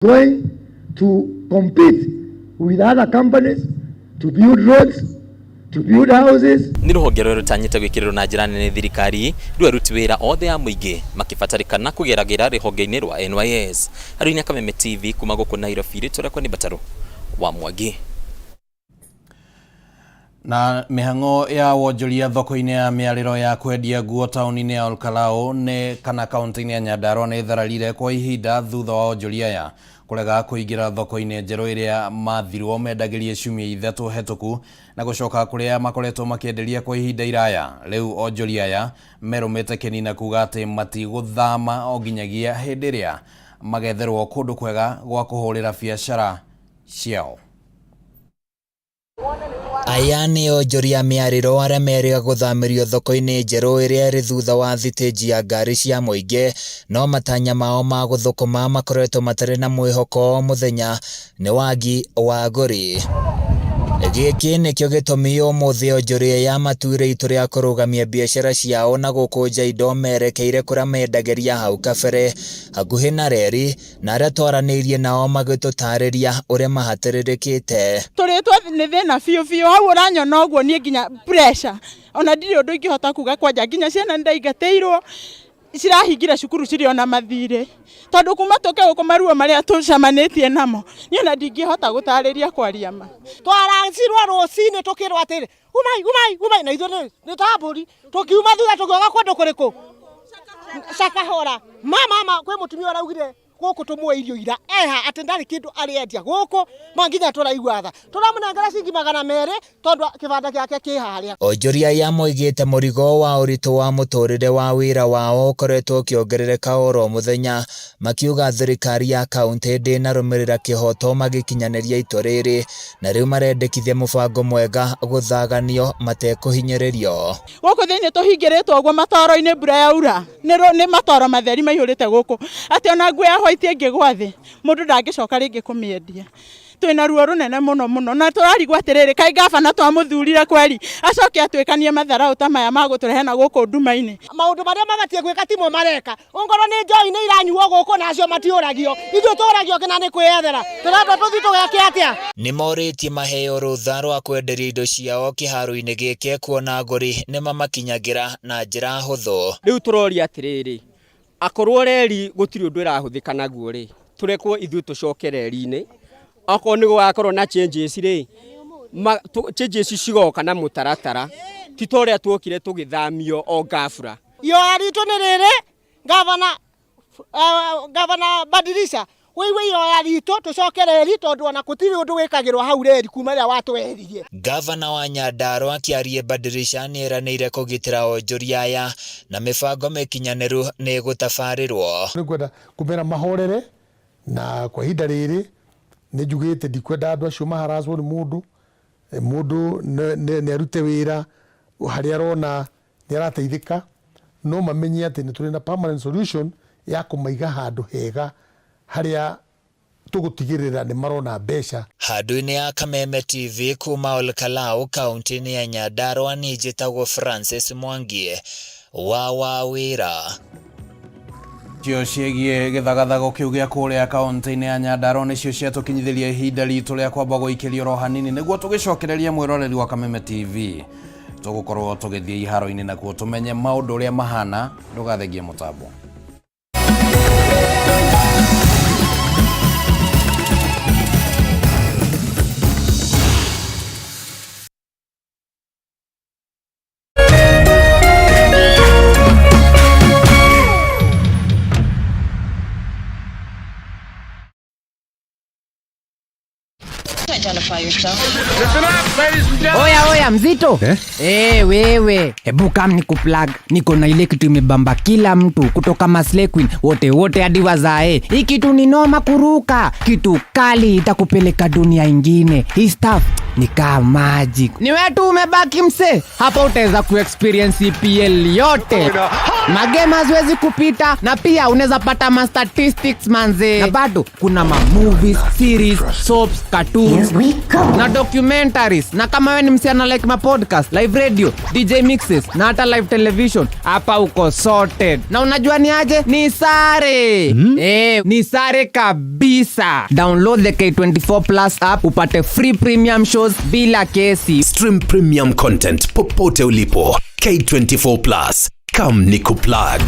Going to compete with other companies to build roads, to build houses. Nĩ rũhonge rũrĩa rũtanyĩte gwĩkĩrĩrwo na njĩra nene nĩ thirikari, rĩu aruti wĩra othe a mũingĩ makĩbatarĩkana kũgeragĩra rũhonge-inĩ rwa NYS. Arũini a Kameme TV kuma gũkũ Nairobi, rĩtwa rĩakwa nĩ Mbatarũ wa Mwangi. Na mĩhang'o ya wonjoria thoko-inĩ ya mĩarĩro ya kwendia nguo taũni-inĩ ya Olkalau nĩ kana kaunti-inĩ ya Nyandarua nĩ ĩthararire kwa ihinda thutha wa onjoria aya kũrega kũingĩra thoko-inĩ njerũ ĩrĩa mathirwo mendagĩrie ciumia 3 hetũku na gũcoka kũrĩa makoretwo makĩenderia kwa ihinda iraya. Rĩu onjoria aya merũmĩte kĩni na kuga atĩ matigũthama o nginyagia hĩndĩ ĩrĩa magetherwo kũndũ kwega gwa kũhũrĩra biacara ciao. Aya nĩ onjoria mĩarĩro arĩa merĩga gũthamĩrio thoko-inĩ njerũ ĩrĩa ĩrĩ thutha wa thitĩnji ya ngari cia mũingĩ, no matanya mao ma gũthũkũma makoretwo matarĩ na mwĩhoko o mũthenya nĩ wagi wa agũri. Gĩkĩ nĩkĩo gĩtũmi ũmũthĩ onjoria aya matuire itua rĩa kũrũgamia biacara ciao na gũkũnja indo merekeire kũrĩa mendagĩria hau kabere hakuhĩ na reri, na arĩa twaranĩirie nao magĩtũtarĩria ũrĩa mahatĩrĩrĩkĩte. Tũrĩtwo nĩ thĩna biũ biũ, hau ũranyona ũguo niĩ nginya pressure, ona ndirĩ ũndũ ingĩhota kuga kwanja, nginya ciana nĩndaingatĩirwo cirahingire cukuru cirĩ ona mathirĩ, tondũ kuma tũke gũkũ maruo marĩa tũcemanĩtie namo niĩ ona ndingĩhota gũtarĩria kwaria ma. Twaracirwo rũcinĩ tũkĩrwo atĩrĩ umai umai umai, na ithuĩ nĩ ta mbũri tũkiuma thutha tũkĩoga kũndũ kũrĩkũ Cakahora. Mama kwĩ mũtumia ũraugire gũkũ tũmũe irio ira eha atĩ ndarĩ kĩndũ arĩendia gũkũ, ma nginya tũraigua tha, tũramũnengera ciringi 200 tondũ kĩbanda gĩake kĩ harĩa. Onjoria aya moigĩte mũrigo wa ũritũ wa mũtũrĩre wa wĩra wao ũkoretwo ũkĩongerereka oro mũthenya, makiuga thirikari ya kaunti ndĩnarũmĩrĩra kĩhoto magĩkinyanĩria itua rĩrĩ, na rĩu marendekithia mũbango mwega gũthaganio matekũhinyĩrĩrio. Gũkũ thĩinĩ tũhingĩrĩtwo ũguo matoro-inĩ mbura yaura, nĩ matoro matheri maihũrĩte gũkũ, atĩ ona nguo ya white ĩngĩgwa thĩ mũndũ ndangĩcoka rĩngĩ kũmĩendia. Twĩna ruo rũnene mũno mũno, na tũrarigwo atĩrĩrĩ, kaĩ gavana twamũthurire kweri acoke atuĩkanie matharau ta maya ma gũtũrehe na gũkũ nduma-inĩ. Maũndũ marĩa mabatiĩ gwĩka timo mareka, ongorwo nĩ njohi nĩ iranyuo gũkũ na acio matiũragio, ithuĩ tũragio kĩna nĩ kwĩyethera, tũrenda tũthiĩ tũgeke atĩa? Nĩ morĩtie maheo rũtha rwa kwenderia indo ciao kĩharo-inĩ gĩkĩ kuona agũri nĩ mamakinyagĩra na njĩra hũthũ. Rĩu tũroria atĩrĩrĩ, akorwo reri gũtirĩ ũndũ ĩrahũthĩka naguo rĩ, tũrekwo ithuĩ tũcoke reri-inĩ, okorwo nĩ gũgakorwo na changes rĩ, changes cigoka na mũtaratara, ti ta ũrĩa tuokire tũgĩthamio o ghafla. Ihoya ritũ nĩ rĩrĩ, gavana Badilisha, wĩigue ihoya ritũ tũcoke reri tondũ ona gũtirĩ ũndũ wĩkagĩrwo hau reri kuma rĩrĩa watweheririe. Gavana wa Nyandarua akĩaria Badilisha nĩeranĩire kũgitĩra onjoria aya na mĩbango mĩkinyanĩru nĩ ĩgũtabarĩrwo. Nĩngwenda kũmera mahorere na kwa ihinda rĩrĩ nĩ njugĩte ndikwenda andũ acio maharacwo nĩ mũndũ, mũndũ nĩ arute wĩra harĩa arona nĩ arateithĩka, no mamenye atĩ nĩ tũrĩ na permanent solution ya kũmaiga handũ hega harĩa tũgũtigĩrĩra nĩ marona mbeca. Handũ-inĩ ya Kameme TV kuma Olkalau kaunti-inĩ ya Nyandarua niĩ njĩtagwo Francis Mwangi wa Wawĩra. Cio ciĩgiĩ gĩthagathago kĩu gĩa kũrĩa kaunti-inĩ ya Nyandarua nĩcio ciatũkinyithĩria ihinda ritũ rĩa kwamba gũikĩrio oro hanini nĩguo tũgĩcokererie mwĩroreri wa Kameme TV. Tũgũkorwo tũgĩthiĩ iharo-inĩ nakuo tũmenye maũndũ ũrĩa mahana, ndũgathengie mũtambo. Identify yourself. Listen up, ladies and gentlemen. Oya, oya, mzito. Wewe. Hebu kam nikuplug. Niko na ile kitu imebamba kila mtu kutoka Maslay Queen wote wote hadi wazae. Hii kitu ni noma kuruka. Kitu kali itakupeleka dunia ingine. Hii stuff ni kama magic. Ni wewe tu umebaki mse. Hapa utaweza kuexperience EPL yote. Magame haziwezi kupita na pia unaweza pata ma statistics manze. Na bado kuna ma movies, series, soaps, cartoons, We go. Na documentaries. Na kama wewe ni msichana like ma podcast, live radio, DJ mixes na hata live television, hapa uko sorted. Na unajua ni aje? Ni sare. Eh, ni sare kabisa. Download the K24 Plus app upate free premium shows bila kesi. Stream premium content popote ulipo. K24 Plus. Come nikuplug.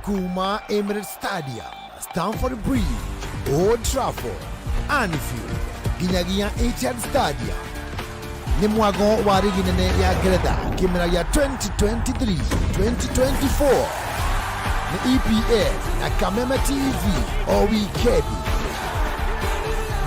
Kuma Emirates Stadium, Stamford Bridge, Old Trafford, Anfield nginyagia Etihad Stadium nĩ mwago wa rigi nene ya Ngeretha kĩmera gĩa 2023-2024 nĩ EPL na Kameme TV o wikendi.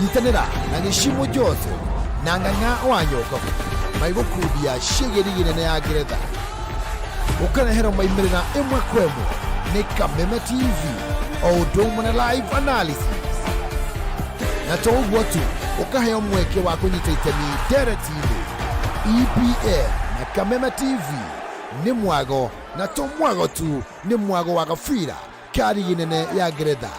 Nyitanĩra na Gĩcimo Joseph na Ng'ang'a wa Nyokabu maigũkundia ciĩgiĩ rigi nene ya Ngeretha ũkareherwo maimĩrĩra ĩmwe kwa ĩmwe nĩ Kameme TV o ũndũ ũmwe na live analysis na to ũguo tu ũkaheo mweke wa kũnyita itemi ndereti-inĩ. EPL na Kameme TV nĩ mwago na to mwago tu, nĩ mwago wa gabira ka rigi nene ya Ngeretha.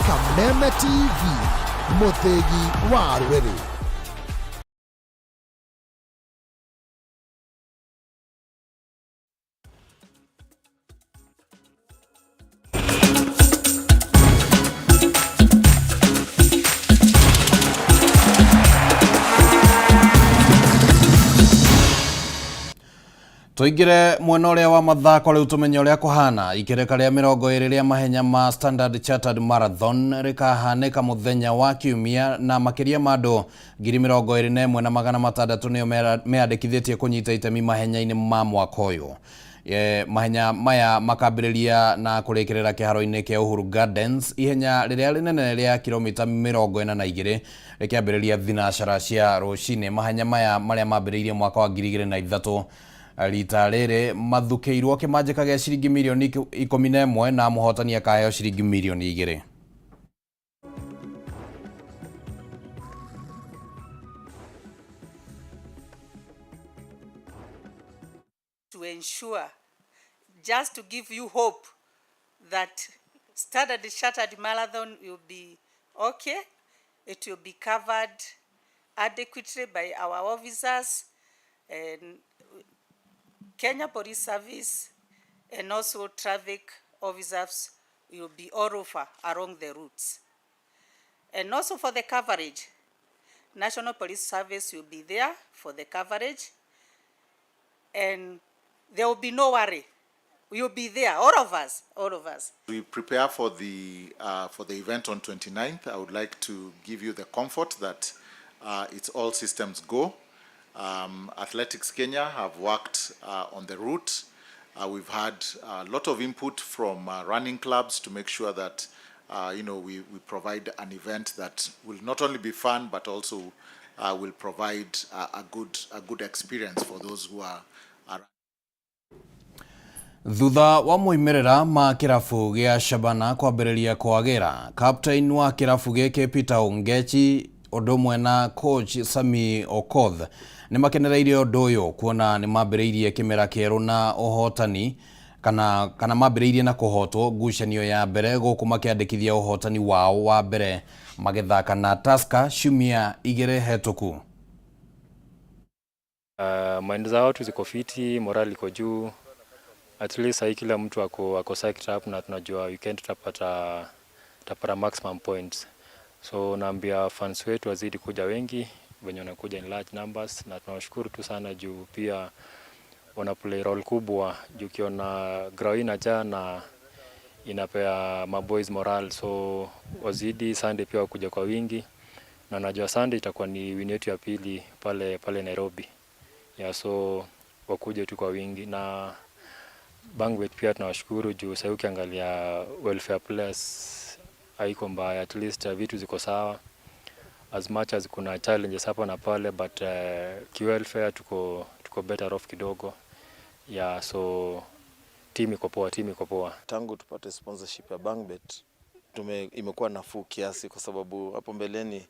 Kameme TV, mũthĩgi wa rũrĩrĩ. Tuingire mwena uria wa mathako riu tumenye uria kuhana. Ikereka ria 20 ria mahenya ma Standard Chartered Marathon rikahanĩka muthenya wa kiumia na makiria ma andu 21,600 nio meandikithĩtie kunyita itemi mahenya-inĩ ma mwaka ũyũ. Mahenya maya makambĩrĩria na kũrĩkĩrĩra kĩharo-inĩ kĩa Uhuru Gardens, ihenya rĩrĩa rĩnene rĩa kilomita 42 rĩkĩambĩrĩria thinacara cia rũcinĩ. Mahenya maya marĩa mambĩrĩirie mwaka wa 2003 rita rĩrĩ mathukĩirwo kĩmanjĩka gĩa ciringi mirioni 11 na mũhotani akaheo ciringi mirioni 2. To ensure, just to give you hope that Standard Chartered Marathon will be okay. It will be covered adequately by our officers and Kenya Police Service, and also traffic officers will be all over along the routes. And also for the coverage, National Police Service will be there for the coverage, and there will be no worry. We will be there, all of us, all of us. We prepare for the event on 29th. I would like to give you the comfort that it's all systems go. Athletics Kenya have worked on the route. We've had a lot of input from running clubs to make sure that we provide an event that will not only be fun but also will provide a good experience for those who are. Thutha wa moimĩrĩra ma kĩrabu gĩa Shabana kwambĩrĩria kwagĩra, captain wa kĩrabu gĩkĩ Peter Ongechi ũndũ ũmwe na coach Sami Okoth nĩ makenereire ũndũ ũyũ kuona nĩ mambĩrĩirie kĩmera kĩerũ na ũhotani kana mambĩrĩirie na kũhotwo ngucanio ya mbere gũkũ makĩandĩkithia ũhotani wao wa mbere magĩthaka na Tusker ciumia 2 hetũku. Mind za watu ziko fiti, morale iko juu. At least sahi kila mtu ako psyched up na tunajua weekend tutapata maximum points. So naambia fans wetu wazidi kuja wengi, wenye wanakuja in large numbers, na tunawashukuru tu sana juu pia wana play role kubwa juu ukiona ground inajaa na inapea maboys morale. So wazidi Sunday pia wakuja kwa wingi, na najua Sunday itakuwa ni win yetu ya pili pale Nairobi. Yeah, so Wakuje tu kwa wingi na Bangbet pia tunawashukuru juu sasa ukiangalia welfare players haiko mbaya, at least vitu ziko sawa as much as kuna challenges hapa na pale, but kiwelfare tuko better off kidogo, yeah, so team iko poa, team iko poa. Tangu tupate sponsorship ya Bangbet imekuwa nafuu kiasi, kwa sababu hapo mbeleni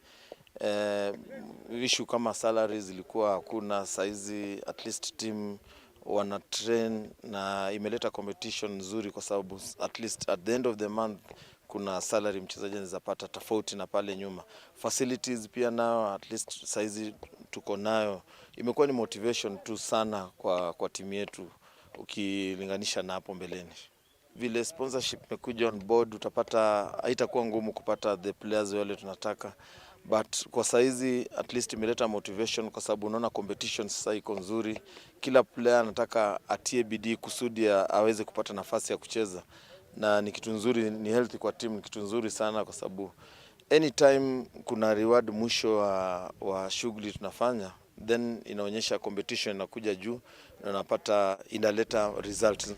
issue kama salaries zilikuwa hakuna. Saizi at least team wana train na imeleta competition nzuri, kwa sababu at least at the end of the month kuna salary mchezaji anaweza pata tofauti na pale nyuma. Facilities pia nayo at least saizi tuko nayo, imekuwa ni motivation tu sana kwa timu yetu ukilinganisha na hapo mbeleni. Vile sponsorship imekuja on board, utapata haitakuwa ngumu kupata the players wale tunataka, but kwa saizi at least imeleta motivation, kwa sababu unaona competition sasa iko nzuri, kila player anataka atie bidii kusudi aweze kupata nafasi ya kucheza, na ni kitu nzuri, ni healthy kwa team, ni kitu nzuri sana kwa sababu anytime kuna reward mwisho wa shughuli tunafanya, then inaonyesha competition inakuja juu na unapata inaleta results.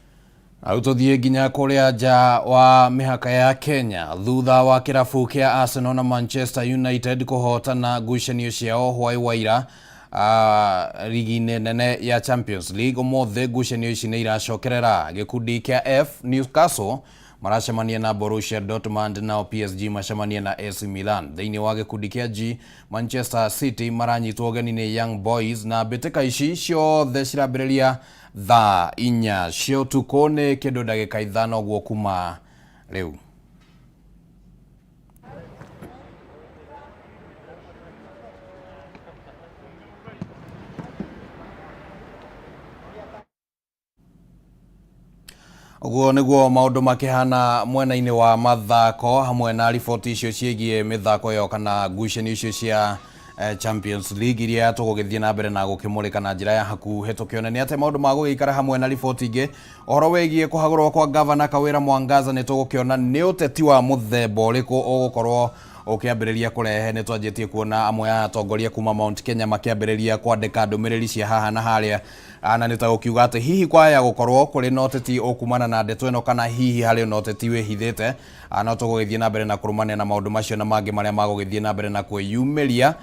Rĩu tũthiĩ nginya kũrĩa nja wa mĩhaka ya Kenya thutha wa kĩrabu kĩa Arsenal na Manchester United kũhotana ngucanio ciao hwaĩ wa ira rigi-inĩ nene ya Champions League. Ũmũthĩ ngucanio ici nĩ iracokerera. Gĩkundi kĩa F, Newcastle maracemania na Borussia Dortmund nao PSG macemanie na AC Milan. Thĩinĩ wa gĩkundi kĩa G, Manchester City maranyitwo ũgeni nĩ Young Boys na mbĩtĩka ici ciothe cirambĩrĩria thaa 4 cia ũtukũ nĩ kĩndũ ndagĩka 5 ũguo kuma rĩu. Ũguo nĩguo maũndũ makĩhana mwena-inĩ wa mathako hamwe na riboti icio ciĩgiĩ mĩthako ĩyo kana ngucanio icio cia Champions League iria tũgũgĩthiĩ na mbere na gũkĩmũrĩka na njĩra ya hakuhĩ tũkĩone nĩ atĩ maũndũ ma gũgĩikara hamwe na riboti ingĩ. Ũhoro wĩgiĩ kũhagũrwo kwa gavana Kawĩra Mwangaza nĩ tũgũkĩona nĩ ũteti wa mũthemba ũrĩkũ ũgũkorwo ũkĩambĩrĩria kũrehe. Nĩ twanjĩtie kuona amwe a atongoria kuma Mount Kenya makĩambĩrĩria kwandĩka ndũmĩrĩri cia haha na harĩa, na nĩ ta gũkiuga atĩ hihi kwaya gũkorwo kũrĩ na ũteti ũkumana na ndeto ĩno kana hihi harĩ na ũteti wĩhithĩte. No tũgũgĩthiĩ na mbere na kũrũmanĩra na maũndũ macio na mangĩ marĩa magũgĩthiĩ na mbere na kwĩyumĩria.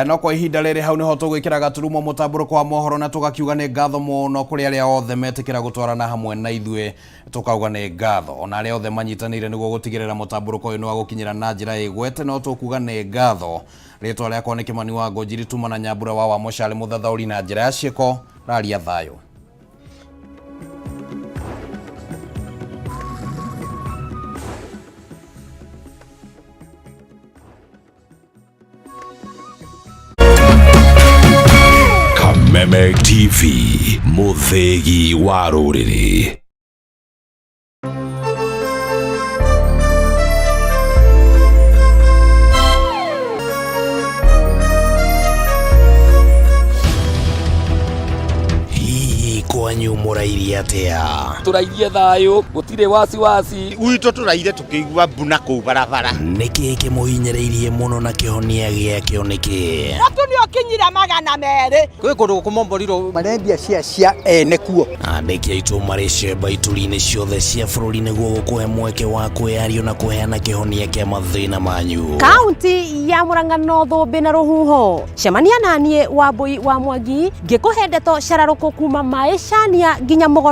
No kwa ihinda rĩrĩ hau nĩho tũgwĩkĩra gaturumo mũtambũrũko wa mohoro na tũgakiuga nĩ ngatho mũno kũrĩ arĩa othe metĩkĩra gũtwarana hamwe na ithuĩ, tũkauga nĩ ngatho ona arĩa othe manyitanĩire nĩguo gũtigĩrĩra mũtambũrũko ũyũ nĩ wa gũkinyĩra na njĩra ĩgwete, no tũkuga nĩ ngatho. Rĩtwa rĩakwa nĩ Kĩmani wa Ngũnjiri tuma na Nyambura wa Mũcale mũthathaũri na njĩra ya ciĩko raria thayũ. Kameme TV, mũthĩgi wa rũrĩrĩ. Hihi kwanyu mũrairie atĩa? Tũrairie thayũ, gũtirĩ wasiwasi. Gwitũ tũraire tũkĩigua mbuna kũu barabara. Nĩkĩ kĩmũhinyĩrĩirie mũno na kĩhonia gĩakĩo nĩkĩ? Mũtu nĩ ũkinyire 200. Kwĩ kũndũ gũkũmomborirwo marendia cia cia ene kuo. Andĩki aitũ marĩ cemba ituri-inĩ ciothe cia bũrũri nĩguo gũkũhe mweke wa kwĩyario na kũheana kĩhonia kĩa mathĩna manyu. Kaunti ya Murang'a no thũmbĩ na rũhuho. Cemania naniĩ Wambui wa Mwangi ngĩkũhe ndeto cararũkũ kuma maicania nginya mũgono.